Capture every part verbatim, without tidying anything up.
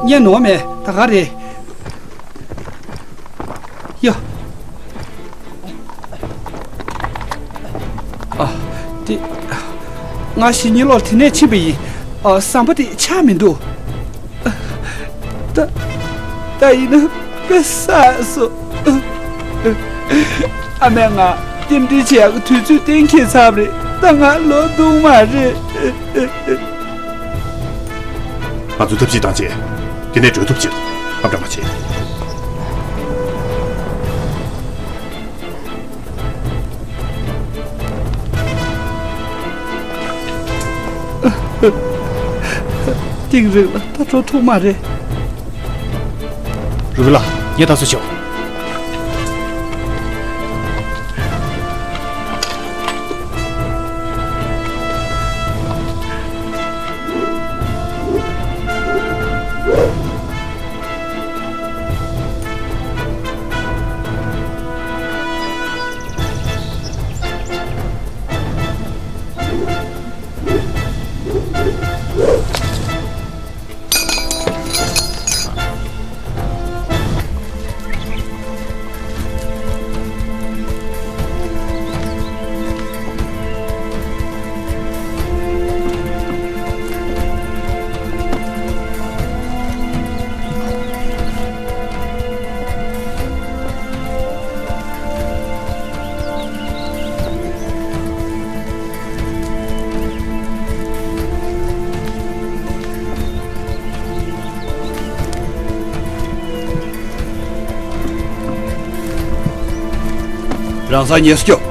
ཡ་ནོར་མེད་ད་ག་རེད། ཡ། ཨ། དེ། ང་ཞི་ཉི་ལོར་དེ་ནས་ཕྱིན་པ་ཡིན། ཨ། ཟམ་པ་དེ་ཆག་མི་འདུག་ད། ད་ཡིན་ན་དཔེ་བསགས་སོ། ཨ་མས་ང་རྟེན་འབྲེལ་བྱེད་ཡག་གི་དུས་ཚོད་གཏན་འཁེལ་ཚར་བ་རེད། ད་ང་ལོག་ཐུབ་མ་རེད། ང་ཚོས་ཐབས་ཤེས་བཏང་བྱས། དེ་ནས་བྲོས་ཐབས་བྱེད་དོ། ཨ་འདྲ་མ་བྱེད། ཏིང་རིག་ལགས་ད་འགྲོ་ཐུབ་མ་རེད། རུ་བི་ལགས་ངས་ད་གཟོད་བྱེད། རང་སང་ཉེས་སུ་སྐྱོབ།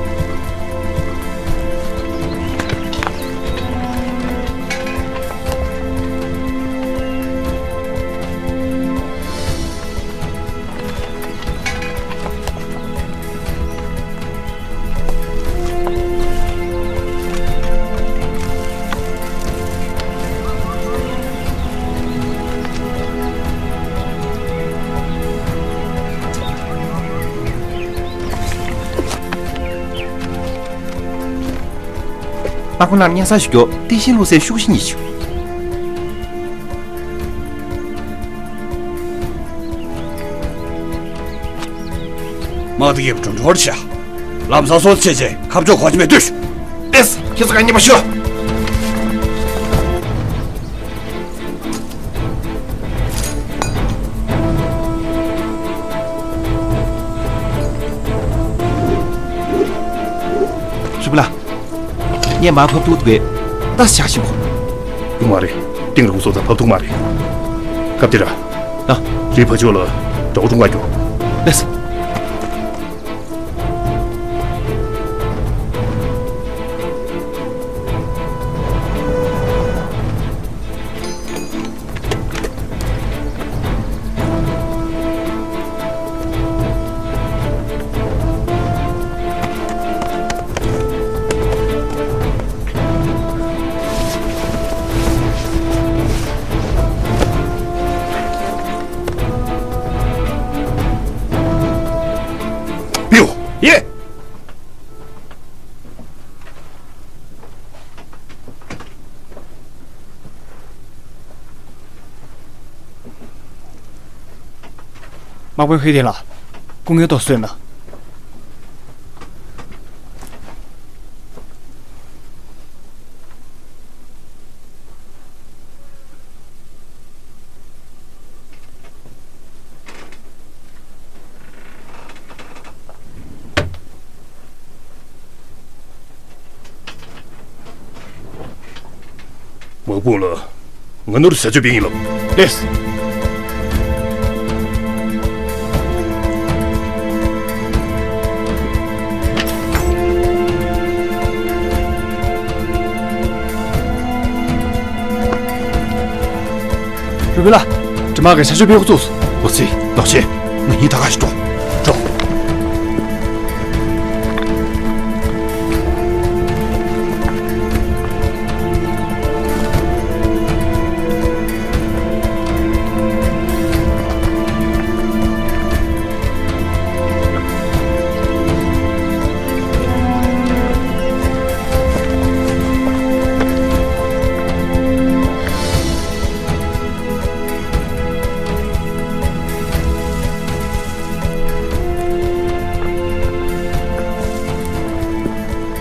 དམག་དཔོན་ལགས་སྙན་སེང་ཞུ་རྒྱུ། ཏེ་ཤིན་ལུང་སའི་ཤུགས་ཤིག་ཉིད་ཞུ། དམག་སྡེ་གི་གྲོན་ཆུང་བར་བྱ། ལམ་སང་སོ་ཆེ་ཆེ་ཁ་ཕྱོགས་གོ་ཆ་མེད་དུས། ལེས་ཁྱེད་ཚོ་ག་ཉེ་པ་ཤོད། ཞུ་བ་ལ། ངས་མར་ཕབ་ཐུག་འདུག་གས། ད་བཞག་ཤིང་གོ། ཡོང་བ་རེད། ཏིང་རུང་སོ་ཚ་ཕབ་ཐུག་མ་རེད། སྐབས་དེ་ར། ཨ། རི་ཕ་ཆོ་ལ་འགྲོ་ཀྲུང་ག་རྒྱུ། ལེས། པིའུ། ཡེ། དམག་དཔོན་ཧེ་ཐེ་ལགས། སྐུ་ངལ་ཏོག་གསོས་གནང་། དམག་དཔུང་ལ། ང་ནོར་བྱ་སྤྱོད་པ་ཡིན་ལབ། ལེས། རུ་བི་ལ། དྲི་མ་གི་བྱ་སྤྱོད་པའི་ཁུ་ཚུགས། འོ་ཙི། ལོག་ཤེས། ང་གཉིས་ད་ག་ཞིག་འགྲོ། འགྲོ།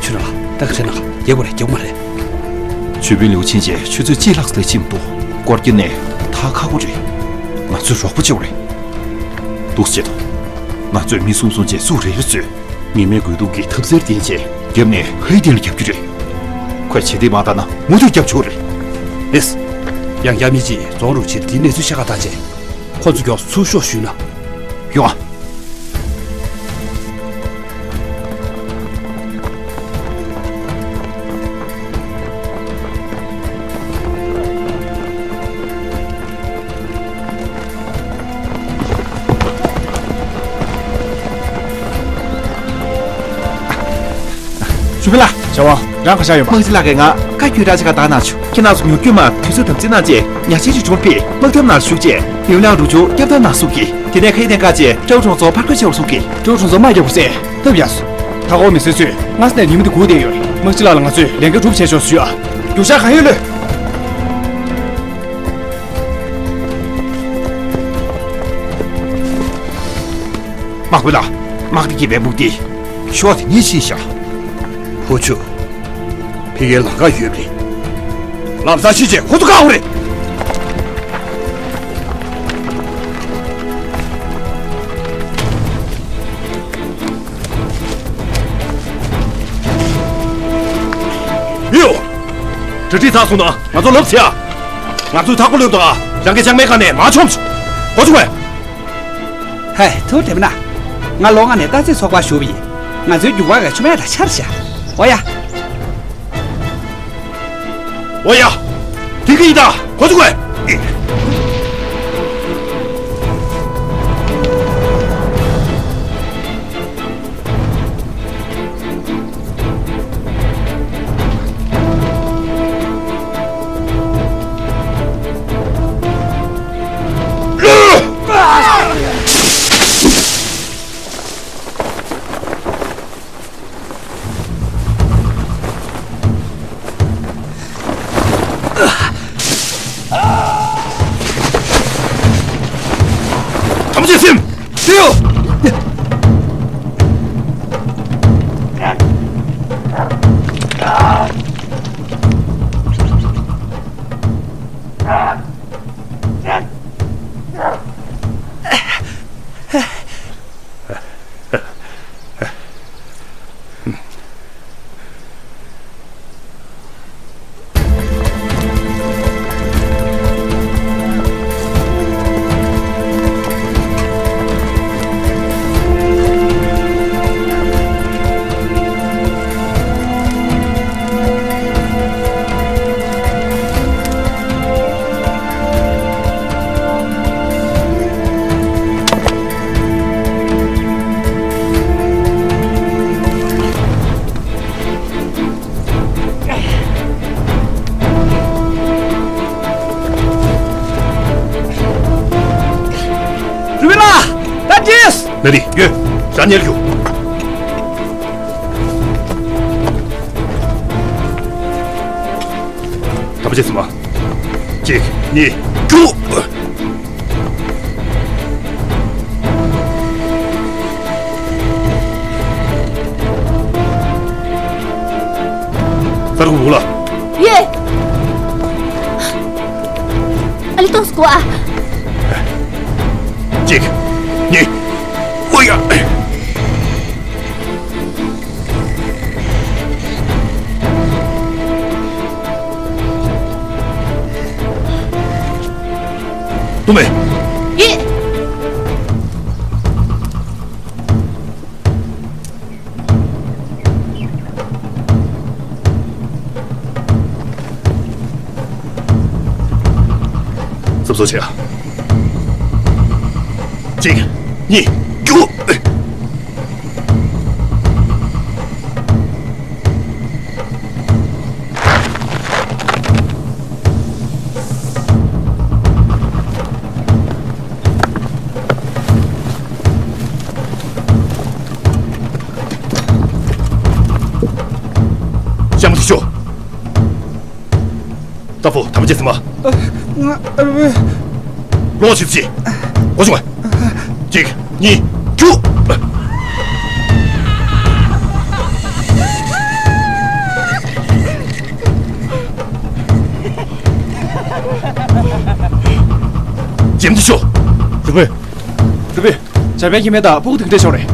ཁྱོད་རང་ད་ག་རེ་ན་རྒྱག་པ་རེད། རྒྱག་མ་རེད། ཆོས་དཔོན་ལིའུ་ཆིན་བཅས་ཆུ་ཚོད་གཅིག་ལྷག་ཙམ་ལས་ཕྱིན་མི་འདུག་སྐོར་སྐྱོད་ནས་ཐག་ཁ་པོ་རེད། ང་ཚོས་རོགས་པ་བྱེད་དགོས་རེད། འདུག་སེ་བྱེད་དོ། ང་ཚོས་མི་གསུམ་གསུམ་བྱས་སུ་རེ་རེ་བཟོས། ཉི་མའི་རྒོལ་རྡུང་གི་ཐབས་རྩལ་བསྟན་བྱས་རྒྱབ་ནས་ཧའེ་ཏེ་ལ་རྒྱབ་རྒྱུ་རེད། ཁོས་བྱེད་འདོད་མ་ལྟར་ན་མུ་མཐུད་རྒྱབ་ཆོག་རེད། ཨེས། ཡང་བསྐྱར་མི་གཅིག་རྫོང་རུ་ཕྱིར་དེའི་གནས་ཚུལ་ཤེས་ཁ་བཏང་བྱས། ཁོ་ཚོ་མགྱོགས་ཚུར་ཤོག་ཞུས་ན། ཡོང་ཨ། ཞུ་བི་ལ། བྱ་བ། རང་ག་ཤ་ཡོད་པ། དམག་སྤྱི་ལགས་ཀྱིས་ང་བཀའ་བཀྱོན་ར་ཆ་ག་བཏང་གནང་བྱུང་། ཁྱེད་རྣམ་ཚོ་ཉོ་སྐྱོན་མ་དུས་ཚོད་དམ་འཛིན་གནང་རྗེས་ཉག་ཆེན་གྱི་གྲོང་པས་དམག་འཐབ་ནང་ཞུགས་རྗེས་ཡུལ་ལང་རུ་ཆུ་སྐྱབས་ཐབ་ནང་སུག་གིས། དེ་ནས་ཁ་ཡི་ནས་བཀག་རྗེས་ཀྲའུ་གྲོང་ཚོ་ཕར་རྒོལ་བྱས་པར་སུག་གིས། ཀྲའུ་གྲོང་ཚོ་དམག་རྒྱག་པར་སེ་ཐབས་ཡག་སོ། ད་ཁོ་མི་སེར་ཚོས་སྔ་ས་ནས་ཉི་མ་འདི་སྒུག་བསྡད་ཡོད། དམག་སྤྱི་ལགས་ལ་ང་ཚོས་ལས་འགན་གྲུབ་བྱས་ཆོག་ཞུ་ཨ། རྒྱུ་ཆ་གང་ཡོད་ལོས། དམག་དཔོན་ལགས། དམག་སྡེ་བརྒྱད་པའི་དམུ་སྡེ་ཤོག་དེ་གཉིས་ཕྱིན་ཤག་ཧོ་ཆུ། ཕ་གིར་ལམ་ཁ་ཡོད་པ་རེད། ལམ་སང་ཕྱིན་རྗེས་ཁོ་ཚོ་བཀག་དགོས་རེད། ཡོ། གྲ་སྒྲིག་ཚར་སོང་ན་ང་ཚོ་ལོག་བྱེད་ཨ། ང་ཚོས་ཐག་པ་ལོན་དང་རང་གི་ལྕང་མའི་ཁ་ནས་མར་མཆོངས་ཤོག་ཧོ་ཆུ་ཝེ། ཧེ། ཐུགས་དྲན་པ་ན། ང་ལོ་ལྔ་ནས་རྟ་རྩེད་ཚོགས་པར་ཞུགས་པ་ཡིན། ང་ཚོའི་རྒྱུག་པ་ག་ཆུ་མེད་ལ་ཆར་ཤ། འོ་ཡ། འོ་ཡ། དེ་གི་ཡིན་ད་ཁོ་ཚོ་གོ། ཐམས་ཅད་ཟིན། ལྟོས། རུ་བི་ལ། ད་ཅིས། ན་དི་ཡོད། ཞྭ་ཉལ་རྒྱུ། ཐམས་ཅད་ཟིན་པ། གཅིག་གཉིས། རྒྱུགས། ས་རུ་འུ་ལ། ཡེ། ཨ་ལི་ཏོག་སྐུ་ཨ། གཅིག་གཉིས། ཨོ་ཡ། ཏུ་མེ། ཡེ། གཟབ་གཟབ་བྱེད། གཅིག་གཉིས། རྒྱུགས། ཤ་མོ་དེ་ཤོག་ཏ་ཕོ། ཐམས་ཅད་ཟིན་མ། ང་ཨ་རུ། ལོག་ཕྱིན་ཅི། གོ་བྱུང་བ། གཅིག་གཉིས། རྒྱུགས། རུ་བོས། རུ་བོས། འཇར་པན་གྱི་མེ་དང་སྤུ་གུ་དེ་འདྲ་ཤོར་རེད།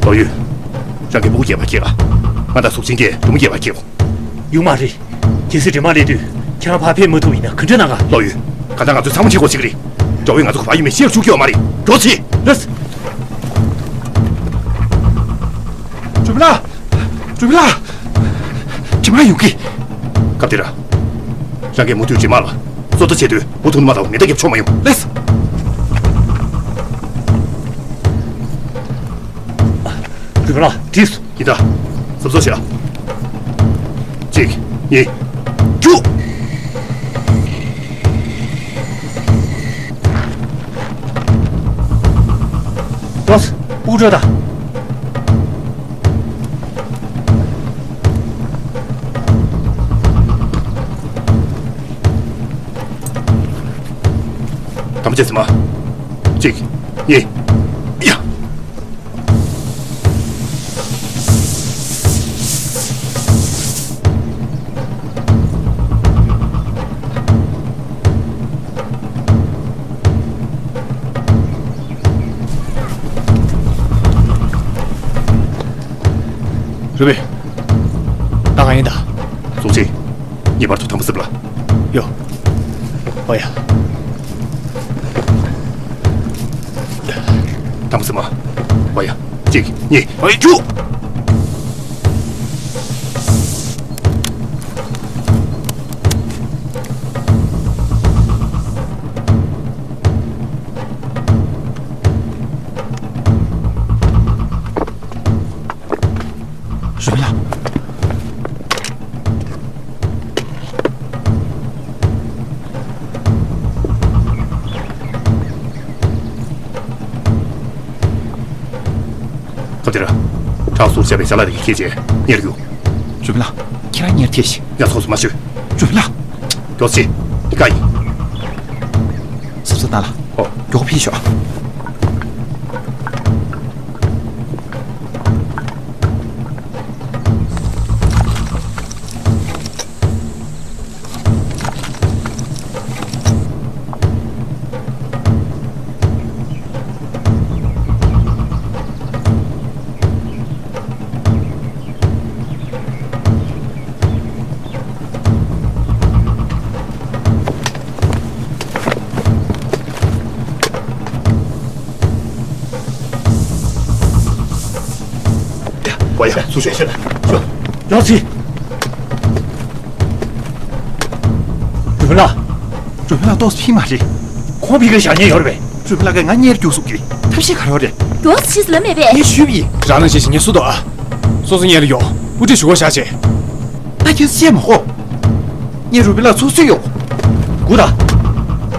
ལོ་ཡུས། རང་གི་སྤུ་གུ་སྐྱེས་པ་སྐྱེས་ག་ང་དང་གཟུགས་ཅན་གྱི་བུ་མོ་སྐྱེས་པ་སྐྱེས་གོ་ཡོང་མ་རེད། གལ་སྲིད་སྒྲོལ་མ་སླེབས་དུས་ཁྱེད་རང་ཕར་ཕེབས་མ་ཐུབ་ཡིན་ན་ག་འདྲ་གནང་ག་ལོ་ཡུས། གང་ལྟར་ང་ཚོས་ཚང་མ་བྱེད་དགོས་ཟེར་གི་རེད། འགྲོ་བས་ང་ཚོ་ག་པར་ཡོད་མེད་ཤེས་རུ་ཆུག་གི་ཡོད་མ་རེད། འགྲོ་ཚེ། ལགས། སྒྲོལ་མ་ལགས། སྒྲོལ་མ་ལགས། ཇི་མ་ཡོང་གི་སྐབས་དེར། རང་གིས་མུ་མཐུད་སྒྲོལ་མ་ལ་བཟོ་ལྟ་བྱེད་དུས་འུ་ཐུག་ནུ་མ་དང་མེ་མདའ་རྒྱབ་ཆོག་མ་ཡོང་། ལགས། སྒྲོལ་མ་ལགས། འགྲིག་སོང་། ཡིན་ད། གཟབ་གཟབ་བྱས། གཅིག་གཉིས། རྒྱུགས། འགྲོ། དབུ་འགྲོ་ད། དམ་བཅའ་ཟིན་མ། གཅིག་གཉིས། ཡ། རུ་བི། ད་གང་ཡིན་ད། ཙུང་ཆི། ངེས་པར་དུ་དམ་པོ་སེམས་ལ། ཡོ། ཨོ་ཡ། དམ་པོ་སེམས་མ། ཨོ་ཡ། གཅིག་གཉིས། ཨོ་ཡ། རྒྱུགས། རུ་བི་ལགས། སྐབས་དེར། བྲག་ཟུར་བྱས་པའི་བྱ་ལ་རི་གི་ཁྱེད་ཀྱིས་གཉེར་རྒྱུ། རུ་བི་ལགས། ཁྱེད་རང་གཉེར་ཐེ་ཞིག་ཡ་ཚོགས་སུ་མ་ཤོད། རུ་བི་ལགས། མགྱོགས་ཤིག་འདི་ག་ཡིན། གཟབ་གཟབ་གནང་ལ། ཨོ། མགྱོགས་ཕྱིན་ཤོག་ཝ་ཡ། སུ་ཤོད། ཤོད། ཡོང་སི། རུ་བི་ལགས། རུ་བི་ལགས་ཏོག་ཙམ་ཕྱིན་མ་རེད། ཁོང་ཕ་གིར་བཞག་མཁན་ཡོད་རེད་པས། རུ་བི་ལགས་ཀྱིས་ང་གཉེར་རྒྱུགས་སུབ་ཀྱི་ཐབས་ཤེས་ག་རེ་ཡོད་རེད། མགྱོགས་སུ་ཕྱིན་ཟེར་ལབ་མེད་པས། ངས་ཞུས་པ་ཡིན། རང་རང་བཞིན་ཞིག་ངས་སུ་དོ་ཨ། སོ་སོ་གཉེར་ཡོང་། དབུ་ཁྲིད་ཞུ་བ་བཞག་བྱས། ད་ཁྱེད་ཚོ་བཤད་མ་ཧོ། ངས་རུ་བི་ལགས་ཚུགས་སུ་ཡོང་། སྒུག་དང་།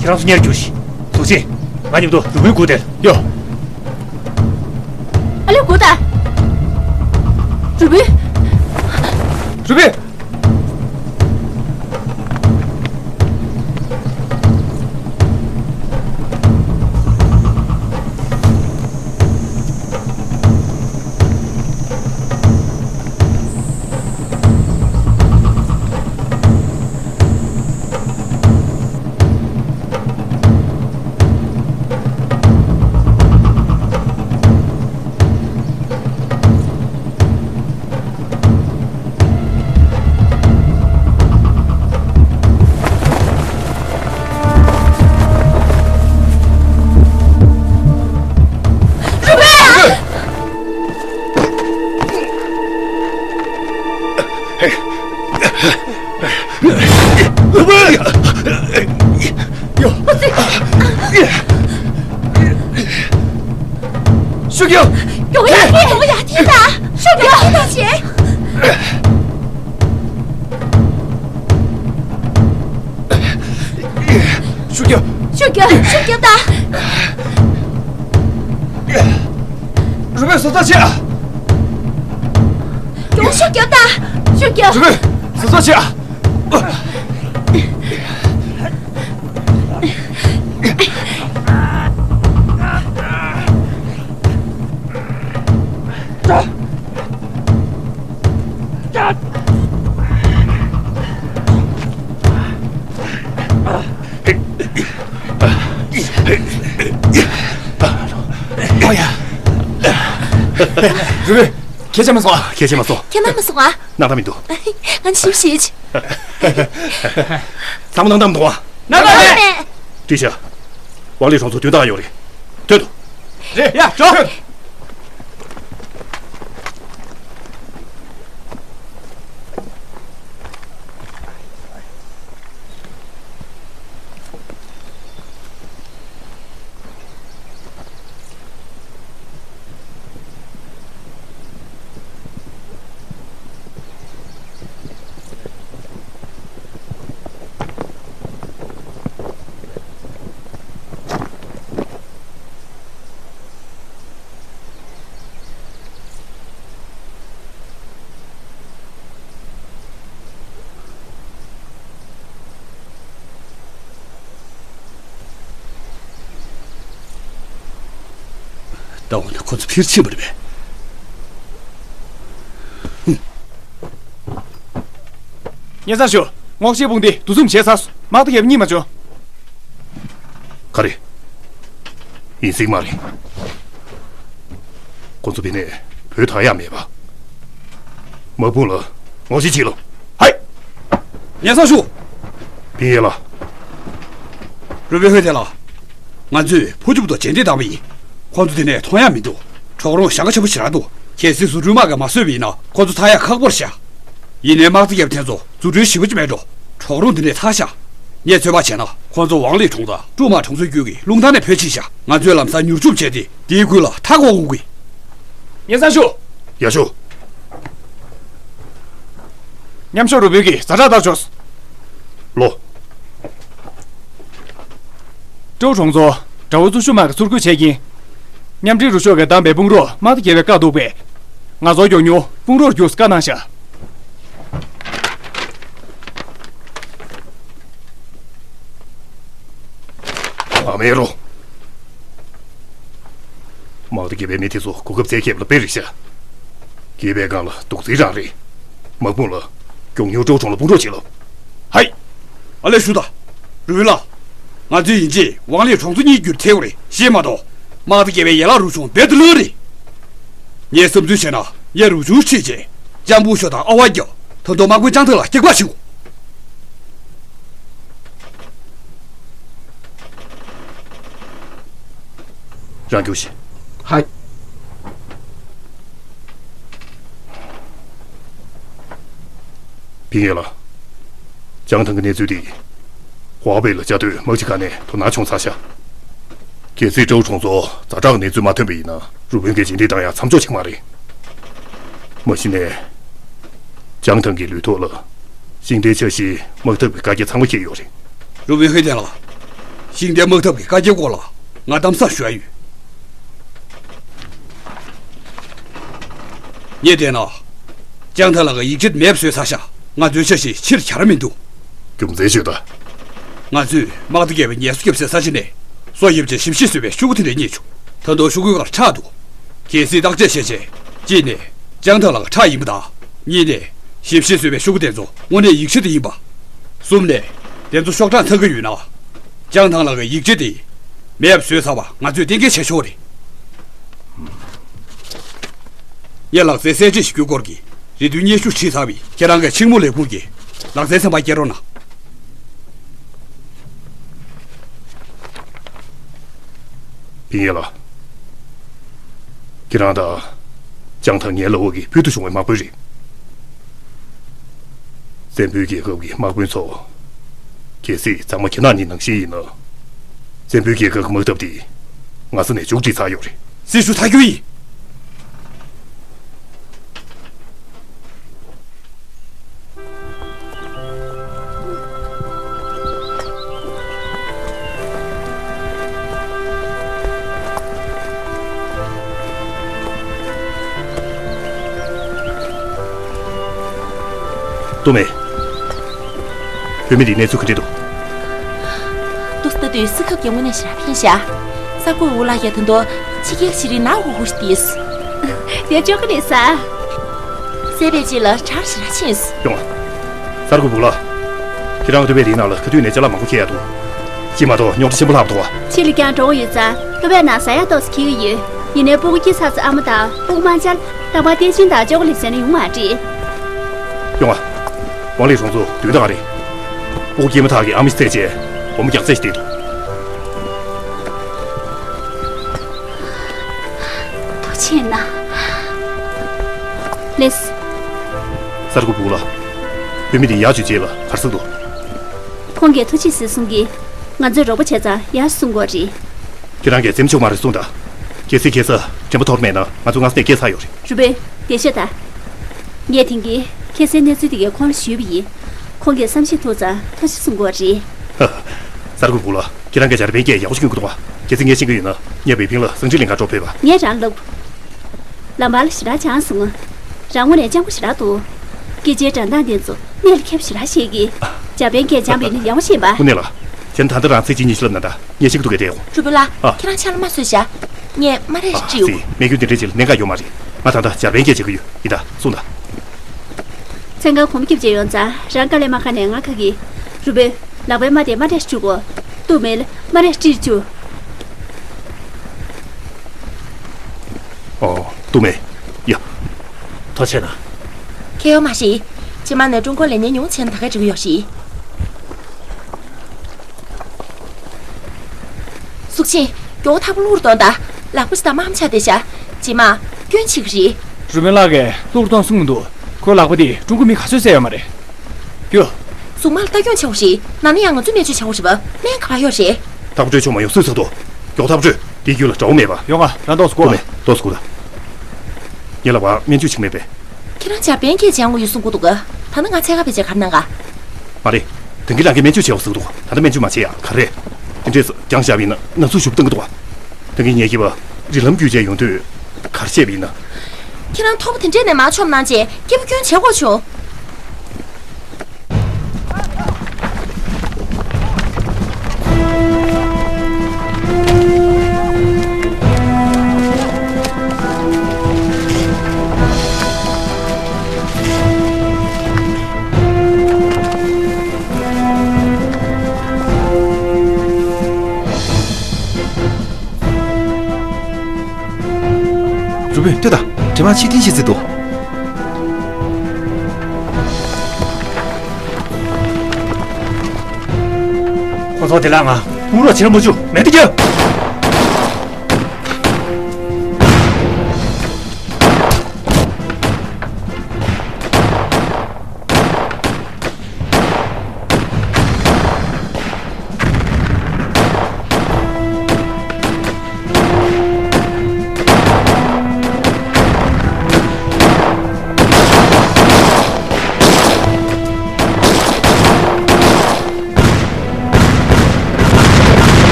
ཁྱེད་རང་ཚོ་གཉེར་རྒྱུགས་ཤིག་ཚོགས་ཆེན། ང་མཉམ་དུ་རུ་བི་སྒུག་བསྡད་ཡོད། ཨ་ལེ་སྒུག་དང་། རུ་བི། རུ་བི། ཤུགས་རྒྱོབ། རྒྱོབ་ཡ་དེ། རྒྱོབ་ཡ་དེ་ད། ཤུགས་རྒྱོབ་དེ་ད་བྱེད། ཤུགས་རྒྱོབ། ཤུགས་རྒྱོབ། ཤུགས་རྒྱོབ་ད། རུ་བོས་བཟོ་ལྟ་བྱེད་ཨ། རྒྱོབ། ཤུགས་རྒྱོབ་ད། ཤུགས་རྒྱོབ། རུ་བོས་བཟོ་ལྟ་བྱེད་ཨ། རུ་བོ། ཁྱེད་ཅག་མ་སོང་ཨ། ཁྱེད་ཅག་མ་སོང་། ཁྱེད་རྣམ་མ་སོང་ཨ། སྣང་དག་མི་འདུག་ང་ཞིབ་ཞིབ། ཚང་མ་སྣང་དག་མི་འདུག་ཨ། སྣང་དག་མེད། ཀྲི་ཤ། ཝང་ལི་གྲོང་ཚོ་དུས་ཐག་ཡོད་རེད། ཐོན་ཐུབ། རེད། ཡ། འགྲོ། ད་འོ་ན་ཁོ་ཚོ་ཕྱིར་ཕྱིན་པ་རེད་པས། ཉེ་ཚང་ཞུ། རྔོག་ཤེད་དཔུང་སྡེ་འདུ་འཛོམས་བྱས་ཚར་སོང་། དམག་སྡེ་རྒྱབ་གཉིད་མ་བྱོས། ག་རེ། ཡིན་སྲིད་མ་རེད། ཁོ་ཚོ་ཕི་ནས་བུད་ཐར་ཡག་མེད་པ། དམག་དཔུང་ལ་ངོ་ཤེས་བྱེད་ལོ། ཧའི། ཉེ་ཚང་ཞུ། ཕིན་ཡེ་ལགས། རུ་བོ་ཧོས་ཐེ་ལགས། ང་ཚོས་ཕོ་རྒྱུག་དང་རྗེས་འདེད་བཏང་བ་ཡིན། ཁོ་ཚོ་དེ་ནས་མཐོང་ཡག་མི་འདུག་གྲོག་རོང་ཞེ་དྲག་ཆེན་པོ་ཞེ་དྲག་འདུག་གལ་སྲིད་བཟོ་སྐྲུན་དམག་གིས་མ་བཟོས་པ་ཡིན་ན་ཁོ་ཚོ་ཐར་ཡག་ཁག་པོ་རེད་ཤག་ཡིན་ནའི་དམག་སྡེ་བརྒྱད་པ་དེ་ཚོ་འཛུགས་སྐྲུན་ཞེ་པོ་ཅིག་མེད་འགྲོ། གྲོག་རོང་དེ་ནས་ཐར་ཤག་ངས་ཚོད་དཔག་བྱས་ན་ཁོ་ཚོ་ཝང་ལི་གྲོང་ཚོ་ཀྲུའུ་མ་གྲོང་ཚོའི་རྒྱུད་ཀྱི་རླུང་ཐང་ནས་བུད་ཕྱིན་ཤག་ང་ཚོས་ལམ་སང་མྱུར་སྐྱོབ་བྱས་ཏེ་དེའི་ཁུལ་ལ་མཐའ་འཁོབ་འོང་གི། ཉེ་ཚང་ཞུ། ཡ་ཞུ། མཉམ་ཞུགས་རུ་བོ་གིས་ཛ་དྲག་ལྟར་བྱོས། ལོ། ཀྲོའུ་གྲོང་ཚོ་དགྲ་བོ་ཙུ་ཤུ་དམག་གིས་ཚུར་རྒོལ་བྱས་ཀྱིན། མཉམ་འབྲེལ་རུ་ཤོག་གིས་བདམས་པའི་དཔུང་རོགས་དམག་སྡེ་བརྒྱད་པས་བཀག་འདུག་པས། ང་ཚོ་མགྱོགས་མྱུར་དཔུང་རོགས་བརྒྱུགས་བཀག་གནང་ཤག་ཨ་མེ་རོ། དམག་སྡེ་བརྒྱད་པའི་མི་དེ་ཚོ་གོ་སྐབས་བཙལ་མཁས་པ་ལ་དཔེ་རེད་ཤག་བརྒྱད་པའི་སྒང་ལ་དུག་རྫས་རང་རེད། དམག་དཔུང་ལ་མགྱོགས་མྱུར་ཀྲོའུ་གྲོང་ལ་དཔུང་རོགས་བྱེད་ལོ། ཧའི། ཨ་ལས་ཞུ་དང་། རུ་བོ་ལགས། ང་ཚོས་ཡིན་གཅིག་ཝང་ལི་གྲོང་ཚོ་གཉིས་བརྒྱུད་ཐེ་བོ་རེད་ཤེས་མ་གཏོགས། དམག་སྡེ་བརྒྱད་པའི་ཡན་ལག་རུ་ཆུང་རྦད་དེ་བློ་རེད། ངས་བསམ་ཚུལ་བྱས་ན་ངས་རུ་ཆུང་ཁྲིད་བྱས་ལྕམ་བུ་ཤོ་དང་ཨ་ཝ་རྒྱབ་ད་དུང་དམག་དཔོན་ལྕང་ཐང་ལ་སྐྱག་པ་ཞིག་རང་རྒྱུགས་ཤིག་ཧའི། ཕིན་ཡེ་ལགས། ལྕང་ཐང་གི་གནས་ཚུལ་འདི། ཧྭ་པེ་ལ་བཅའ་སྡོད་དམག་སྤྱི་ཁང་ནས་དོ་སྣང་བྱུང་ཚར་ཤག་གལ་སྲིད་ཀྲོའུ་གྲོང་ཚོ་ཛ་དྲག་གི་གནས་ཚུལ་མ་ཐོན་པ་ཡིན་ན་རུ་དཔོན་གྱིས་རྗེས་འདེད་བཏང་ཡག་མཚམས་འཇོག་བྱེད་ཀྱི་མ་རེད། མ་གཞི་ནས། ལྕང་ཐང་གི་ལུས་ཐོག་ལ། ཤིང་རྟའི་འཆར་གཞིའི་དམག་འཐབ་ཀྱི་བཀའ་རྒྱ་ཚང་མ་འཁྱེར་ཡོད་རེད། རུ་དཔོན་ཧོས་ཐེ་ལགས། ཤིང་རྟའི་དམག་འཐབ་ཀྱི་བཀའ་རྒྱའི་སྐོར་ལ་ང་གཏམ་བཟང་ཞུ་ཡ་ཡོད། ངས་བལྟས་ན། ལྕང་ཐང་ལགས་ཀྱིས་ཡིག་ཆ་མེད་པ་བཟོས་ཚར་ཤག་ང་ཚོའི་འཆར་གཞི་ཕྱིར་གྱར་མི་འདུག་རྒྱུ་མཚན་ཤོད་དང་། ང་ཚོས་དམག་སྡེ་བརྒྱད་པའི་ངལ་གསོ་བརྒྱབ་སའི་ས་ཆ་ནས་སོ་ཡིབ་ཅིང་ཞིབ་བཤེར་བཟོས་པའི་ཤོག་གུ་དེ་འདྲ་རྙེད་བྱུང་། ད་དུང་ཤོག་གུའི་ཁ་ལ་ཁྲག་འདུག་གལ་སྲིད་བརྟག་དཔྱད་བྱས་རྗེས། གཅིག་ནས། ལྕང་ཐང་ལགས་ཀྱི་ཁྲག་ཡིན་པ་དང་། གཉིས་ནས། ཞིབ་བཤེར་བཟོས་པའི་ཤོག་གུ་དེ་ཚོ་དངོས་གནས་ཡིག་ཆ་དེ་ཡིན་པ། གསུམ་ནས། དེ་ཚོ་ཤོག་གྲངས་ཚང་གི་ཡོད་ན། ལྕང་ཐང་ལགས་ཀྱིས་ཡིག་ཆ་དེ། མེད་པ་བཟོས་ཚར་བ་ང་ཚོས་གཏན་འཁེལ་བྱས་ཆོག་རེད། ངས་ལག་རྩལ་གསལ་བརྗོད་ཞུ་རྒྱུའི་སྐོར་གྱི་རེ་འདུན་སྙན་ཞུ་བྲིས་ཚར་བས་ཁྱེད་རང་གིས་ཕྱིར་མོ་ལས་ཁུངས་ཀྱི་ལག་རྩལ་ཚན་པར་སྐྱེལ་རོགས་གནང་། ཕིན་ཡེ་ལགས། ཁྱེད་རང་དང་། ལྕང་ཐང་ངའི་ལག་འོག་གི་ཕུལ་དུ་བྱུང་བའི་དམག་དཔོན་རེད། བཙན་པོའི་རྒྱལ་ཁབ་ཀྱི་དམག་དཔོན་ཚོ། གལ་སྲིད་ཚང་མ་ཁྱེད་རང་གཉིས་ནང་བཞིན་ཡིན་ན། བཙན་པོའི་རྒྱལ་ཁབ་ཀྱི་དམག་འཐབ་འདི་སྔ་ས་ནས་མཇུག་སྒྲིལ་ཚར་ཡོད་རེད། སྲི་ཞུ་མཐའ་འཁྱོལ་ཡིན། ཏུ་མེ། བུད་མེད་འདིའི་གནས་ཚུལ་ག་འདྲ་འདུག་འདུག་ལྟ་དུས་སི་ཁབ་ཀྱི་དངོས་གནས་ཞེ་དྲག་ཕན་ཤག་གསར་འགོད་འུ་ལག་ཡ་ད་དུང་ཕྱི་རྒྱལ་ཤེས་རིག་ནག་འུར་འུར་ཏིས། དེ་ཅོག་གི་རེད་ས། སེ་པའི་ཅི་ལ་གྲར་ཞེ་དྲག་ཕྱིན། ཡོང་ཨ། གསར་འགོད་འུ་ལགས། ཁྱེད་རང་གི་ཐུ་བེ་དེའི་ནང་ལ་ཁ་ཐུག་ནས་ཅ་ལག་མང་པོ་འཁྱེར་ཡ་འདུག་ཅི་མ་གཏོགས་རྙོག་དྲ་ཆེན་པོ་ལྷག་འདུག་བ། ཕྱི་ལ་རྒྱང་འགྲོ་ཡོད་ཙང་ཐུ་བེ་ནང་ཟ་ཡ་ཏོག་ཙམ་འཁྱེར་གི་ཡོད། ཡིན་ནའི་སྤུ་གུ་སྐྱེས་ཚར་ཚེ་ཨ་མ་དང་སྤུ་གུ་དམར་འབྱར། རྟག་པར་བསྟན་ཆེན་དང་ཅོ་ཀོ་ལེ་ཊི་བཟས་ན་ཡོང་མ་རེད། ཡོང་ཨ། ཝང་ལི་གྲོང་ཚོ་མདུན་ཐང་རེད། སྤུ་གུ་སྐྱེས་མ་ཐག་གི་ཨ་མ་ཞིག་འཚོལ་བྱས་སྒོར་མོ་བརྒྱ་རྩ་ཞིག་སྟེར་འདུག་ཐུགས་རྗེ་གནང་། ལེས། གསར་འགོད་པ་ལགས། བུད་མེད་དེ་ཡར་བཅུག་རྗེས་ལ་ག་རེ་གསུངས་འདུག་ཁོང་གིས་ཐུགས་རྗེ་ཆེ་གསུང་གིས། ང་ཚོས་རོགས་པ་བྱས་ཙང་ཡར་སོང་དགོས་རེད། ཁྱེད་རང་གིས་འཛེམ་ཆོག་མ་རེད་གསུངས་དང་། གལ་སྲིད་ཁ་སང་དྲན་པ་འཐོར་མེད་ན་ང་ཚོ་སྔ་ས་ནས་སྐྱེལ་ཚར་ཡོད་རེད། རུ་དཔོན། བདེ་ཤོད་དང་། ངས་དེང་གི་ཁ་སའི་གནས་ཚུལ་དེ་གའི་ཁོང་ལ་ཞུས་པ་ཡིན། ཁོང་གིས་བསམ་ཤེས་ཐུབ་ཙང་ཐུགས་རྗེ་གསུང་དགོས་རེད། ཧ། གསར་འགོད་པ་ལགས། ཁྱེད་རང་གིས་འཇར་པན་སྐད་ཡག་པོ་ཤེས་ཀྱི་འདུག་པ། གལ་སྲིད་ངས་ཤེས་ཀྱི་ཡོད་ན་ངས་བེ་ཕིང་ལ་ཟང་ཁྲིད་ལེན་གར་འགྲོ་ཕོད་པ། ངས་རང་ལབ། ལམ་བར་ལ་ཞེ་དྲག་སྦྱངས་སོང་ང་། རང་ངོས་ནས་སྤྱང་པོ་ཞེ་དྲག་འདུག་སྐད་ཆའི་འགྲོ་སྟངས་དེ་ཚོ་གནད་ལ་འཁེལ་བ་ཞེ་དྲག་བཤད་ཀྱི། འཇར་པན་སྐད་སྦྱངས་པ་ཡིན་ན་ཡག་པོ་ཤེས་པ། དངོས་གནས་ལ། ཁྱེད་ད་ལྟ་རང་ཚེག་གཅིག་གཉིས་ཤིག་ལབ་ན་ད་ངས་ཤེས་ཀྱི་འདུག་གས་དེ་ཡོང་། རུ་དཔོན་ལགས། ཨ། ཁྱེད་རང་ཕྱག་ལ་མ་བཟོད་བྱ། ངས་དམར་ཧྲེ་ཞིག་སྤྲད་ཡོང་། ཨ་ཙི། མེད་རྒྱུ་དེ་འདྲའི་ཅིག་ལ་གནད་འགག་ཡོད་མ་རེད། ང་ད་ལྟ་འཇར་པན་སྐད་བྱེད་ཀྱི་ཡོད། ཡིན་ད་གསུངས་ད། མཚན་གང་གོམ་རྒྱབ་བྱས་ཡོང་ཙང་རང་དཀའ་ལས་མ་ཁག་ནས་ང་ཁག་གི། རུ་དཔོན། ལག་པའི་རྨ་དེ་དམར་ཧྲེ་ཞིག་བཅུག་གོ། ཏུ་མེ་ལ་དམར་ཧྲེ་ཞིག་སྤྲད་བཅུག་ཨོ། ཏུ་མེ། ཡ། ཐུགས་རྗེ་གནང་། ཁྱེད་ཡོད་མ་རེད། རྗེས་མ་ནས་ཀྲུང་གོར་ལས་གཉེར་ཉུང་བྱས་ན་ད་ག་འགྲིག་གི་ཡོད་རེད། སུག་ཆེན། མགྱོགས་པོ་ཐག་པ་བླུག་རོགས་གཏོང་དང་། ལག་པ་ཞིག་དང་དམག་མི་ཆགས་བསྡད་ཤག་རྗེས་མ་སྐྱོན་བྱེད་ཀྱི་རེད། རུ་དཔོན་ལགས་ཀྱིས་བླུག་རོགས་གཏོང་གསུངས་མི་འདུག་ཁོའི་ལག་པ་དེ་ཀྲུང་གོ་མི་ག་ཚོད་བསད་ཡོད་མ་རེད། རྒྱུ། གཟུགས་དམར་ལ་ལྟ་སྐྱོང་བྱེད་དགོས་རེད། ན་ནིང་ཡང་ང་ཚོས་སྨན་བཅོས་བྱེད་དགོས་རེད་པ། སྨན་ག་པར་ཡོད་རེད། ཐག་པ་སྤྲོད་ཆོག་མ་ཡོང་སུས་ཚགས་འདུག་མགྱོགས་ཐག་པ་སྤྲོད། དེའི་རྒྱུད་ལ་དགྲ་བོ་མེད་པ། ཡོང་ང་། རང་ཏོག་ཙམ་སྒུག་ཨ། ཏོག་ཙམ་སྒུག་ད། ངའི་ལག་པར་སྨན་བཅོས་བྱེད་མེད་པས། ཁྱེད་རང་འཇར་པན་སྐད་སྦྱང་དགོས་ཡོད་གསུང་གི་འདུག་ད་ནི་ང་འཚོལ་ག་ཕེབས་བྱས་ག་རེ་གནང་ག་མ་རེད། ད་གིན་རང་གིས་སྨན་བཅོས་བྱེད་དགོས་གསུངས་འདུག་ད་ལྟ་སྨན་བཅོས་མ་བྱས་ཡ་ག་རེ་རེད། དེ་འདྲས་སྦྱངས་བཞག་པ་ཡིན་ན་ན་ཟུག་ཞེ་པོ་བཏང་གི་འདུག་ད་གིན་ངེད་ཀྱིས་རིགས་ལམ་བརྒྱུད་བྱས་ཡོང་དུས་ག་རེ་བྱས་པ་ཡིན་ན། ཁྱེད་རང་མཐོ་པོ་དེ་འདྲས་ནས་མར་མཆོངས་གནང་རྗེས་སྐྱིད་པོ་སྐྱོན་བྱེད་དགོས་བྱུང་། རུ་དཔོན་ལྟོས་དང་། གྲིབ་མ་ཕྱིར་འཐེན་བྱེད་རྩིས་འདུག་ཁོ་ཚོ་དེ་ལ་ང་དབུགས་རོགས་བྱེད་ར་མ་བཅུག་མེ་མདའ་རྒྱག་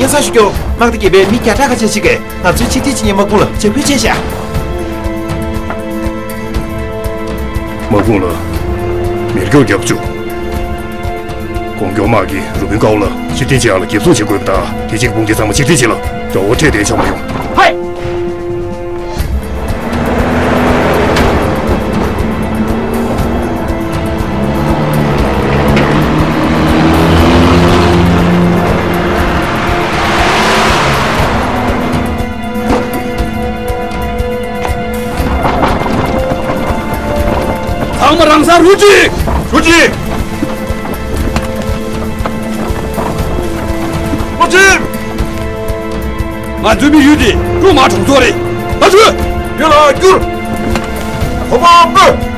སྙན་སེང་ཞུ་རྒྱུ། དམག་སྡེ་བརྒྱད་པའི་མི་བརྒྱ་ཕྲག་ཁ་ཤས་ཤིག་གིས་ང་ཚོའི་ཕྱིར་འཐེན་བྱེད་མཁན་དམག་དཔུང་ལ་འཇབ་རྒོལ་བྱས་ཤག་དམག་དཔུང་ལ་མེ་སྒྱོགས་བརྒྱབ་བཅུག་ཀོང་ཀྱོག་དམག་གིས་རུ་དཔོན་ཀའོ་ལ་ཕྱིར་འཐེན་བྱེད་ཡག་ལ་རྒྱབ་འཚུགས་བྱེད་དགོས་པ་དང་། དེ་རྗེས་ཀྱི་དཔུང་སྡེ་ཚང་མ་ཕྱིར་འཐེན་བྱེད་ལ་དགྲ་བོ་འཕྲད་བསྡད་ཆོག་མ་ཡོང་། ཧའི། ཚང་མ་རང་སར་རུ་ཅིག་རུ་ཅིག་ཨོ་ཅིག་ང་ཚོའི་དམིགས་ཡུལ་དེ་ཀྲུང་མ་གྲོང་ཚོ་རེད། ད་ཚུར། ཡོད་ལ་བསྐྱུར། ཧོ་པ་སྤོས།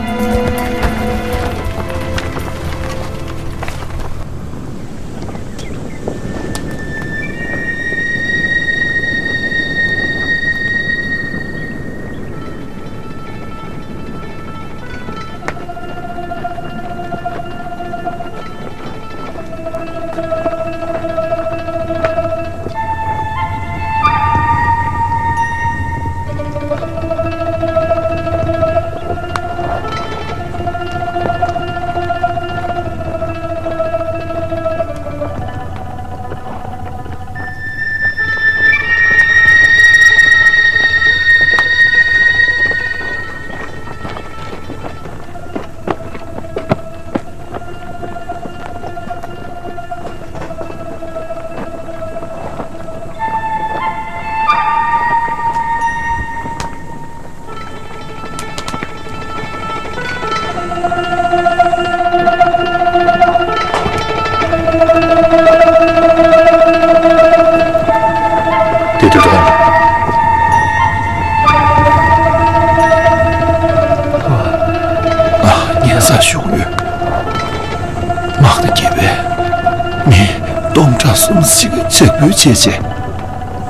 ཕྱག་འབུལ་བྱས་རྗེས།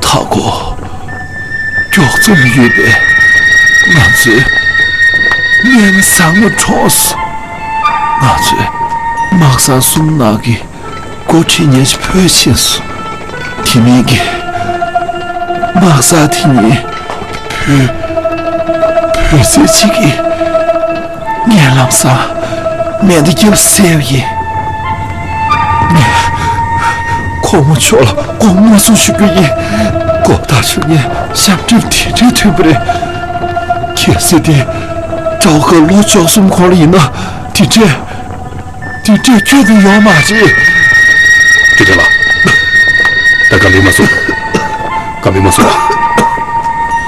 མཐའ་འཁོར་མགྱོགས་ཙམ་ཡོད་པས། ང་ཚོའི་སྙན་བཟང་མོ་གྲོངས་སོང་། ང་ཚོའི་དམག་སར་གསུམ་ནང་གི་འགོ་ཁྲིད་ཉེ་ཆ་བུད་ཕྱིན་སོང་། དེ་མིན་གྱི་དམག་སར་དེ་ཉིད་བུ། བུ་ཚ་གཅིག་གིས་ངས་ལམ་སང་མེ་མདའ་བརྒྱབ་བསད་པ་ཡིན། ངས་ཁོང་མོ་མཆོག་ལ་དགོངས་པ་མ་ཚོམ་ཞུ་རྒྱུ་ཡིན། གོ་བརྡ་ཞུ་མཁན་ཞབས་འདྲེན་དེ་འདྲའི་མཐུན་པ་རེད། གལ་སྲིད་དེ་གྲྭ་པ་ཁག་ལོ་བཅུ་གསུམ་གོང་ལ་ཡིན་ན། དེ་འདྲས། དེ་འདྲས་ཁྱོན་ནས་ཡོད་མ་རེད། དེ་འདྲ་ལ། ད་དགའ་མི་མ་སོང་། དགའ་མི་མ་སོང་།